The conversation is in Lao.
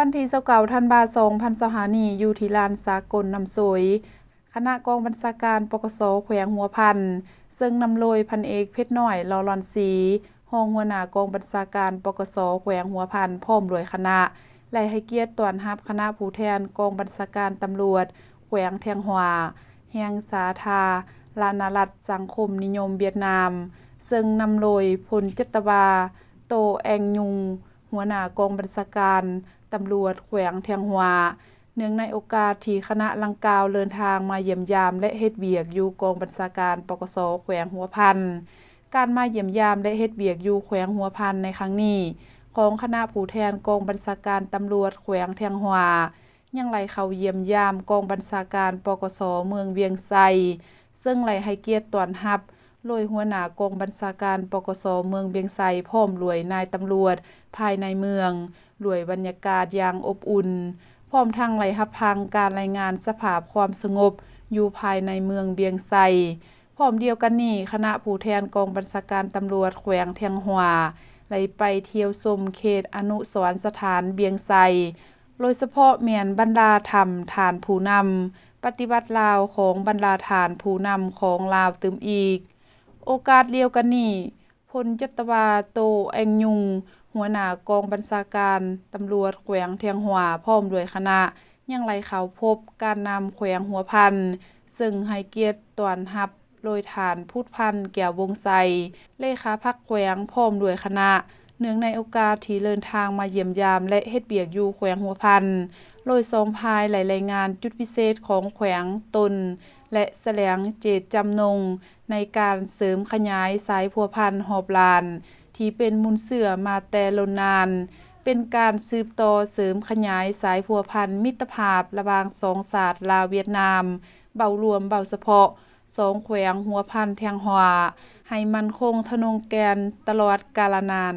ວັນທີຊາວເກົ້າ ທັນວາ ສອງພັນຊາວຫ້ານີ້ ຢູ່ທີ່ລານສາກົນນ້ຳໂຊຍ ຄະນະກອງບັນຊາການ ປກສ ແຂວງຫົວພັນ ເຊິ່ງນຳໂດຍ ພັນເອກ ເພັດນ້ອຍ ຫຼໍ່ຫຼອນສີ ຮອງຫົວໜ້າກອງບັນຊາການ ປກສ ແຂວງຫົວພັນ ພ້ອມດ້ວຍຄະນະ ໄດ້ໃຫ້ກຽດຕ້ອນຮັບຄະນະຜູ້ແທນກອງບັນຊາການຕຳຫຼວດແຂວງທຽງຫວາ ແຫ່ງສາທາລະນະລັດສັງຄົມນິຍົມຫວຽດນາມ ເຊິ່ງນຳໂດຍ ພົນຈັດຕະວາ ໂຕ ແອງຍຸງ ຫົວໜ້າກອງບັນຊາການຕຳຫຼວດແຂວງທຽງຫວາ ເນື່ອງໃນໂອກາດທີ່ຄະນະດັ່ງກ່າວເດີນທາງມາຢ້ຽມຢາມ ແລະ ເຮັດວຽກຢູ່ກອງບັນຊາການ ປກສ ແຂວງຫົວພັນ. ການມາຢ້ຽມຢາມ ແລະ ເຮັດວຽກຢູ່ແຂວງຫົວພັນໃນຄັ້ງນີ້ ຂອງຄະນະຜູ້ແທນກອງບັນຊາການຕຳຫຼວດແຂວງທຽງຫວາ ຍັງໄດ້ເຂົ້າຢ້ຽມຢາມກອງບັນຊາການ ປກສ ເມືອງວຽງໄຊ ເຊິ່ງໄດ້ໃຫ້ກຽດຕ້ອນຮັບໂດຍຫົວໜ້າກອງບັນຊາການ ປກສ ເມືອງວຽງໄຊ ພ້ອມດ້ວຍນາຍຕຳຫຼວດພາຍໃນເມືອງ ດ້ວຍບັນຍາກາດຢ່າງອົບອຸ່ນ, ພ້ອມທັງໄດ້ຮັບຟັງການລາຍງານສະພາບຄວາມສະຫງົບຢູ່ພາຍໃນເມືອງວຽງໄຊ. ພ້ອມດຽວກັນນີ້, ຄະນະຜູ້ແທນກອງບັນຊາການຕຳຫຼວດແຂວງທຽງຫວາ ໄດ້ໄປທ່ຽວຊົມເຂດອະນຸສອນສະຖານວຽງໄຊ, ໂດຍສະເພາະແມ່ນບັນດາຖ້ຳທ່ານຜູ້ນຳປະຕິວັດລາວຂອງບັນດາທ່ານຜູ້ນຳຂອງລາວຕື່ມອີກ. ໂອກາດດຽວກັນນີ້, ພົນຈັດຕະວາ ໂຕ ແອງຍຸງ ຫົວໜ້າກອງບັນຊາການຕຳຫຼວດແຂວງທຽງຫວາ ພ້ອມດ້ວຍຄະນະ ຍັງໄດ້ເຂົ້າພົບການນຳແຂວງຫົວພັນ ເຊິ່ງໃຫ້ກຽດຕ້ອນຮັບໂດຍທ່ານ ພູດພັນ ແກ້ວວົງໄຊ ເລຂາພັກແຂວງ ພ້ອມດ້ວຍຄະນະ ເນື່ອງໃນໂອກາດທີ່ເດີນທາງມາຢ້ຽມຢາມ ແລະ ເຮັດວຽກຢູ່ແຂວງຫົວພັນ, ໂດຍສອງຝ່າຍໄດ້ລາຍງານຈຸດພິເສດຂອງແຂວງຕົນ ແລະ ສະແດງເຈດຈຳນົງໃນການເສີມຂະຫຍາຍສາຍພົວພັນຮອບດ້ານ ທີ່ເປັນມູນເຊື້ອມາແຕ່ລົ້ນນານ, ເປັນການສືບຕໍ່ເສີມຂະຫຍາຍສາຍພົວພັນມິດຕະພາບລະຫວ່າງສອງຊາດລາວຫວຽດນາມ ເວົ້າລວມເວົ້າສະເພາະ ສອງແຂວງຫົວພັນທຽງຫວາ ໃຫ້ໝັ້ນຄົງທະນົງແກ່ນຕະຫຼອດກາລະນານ.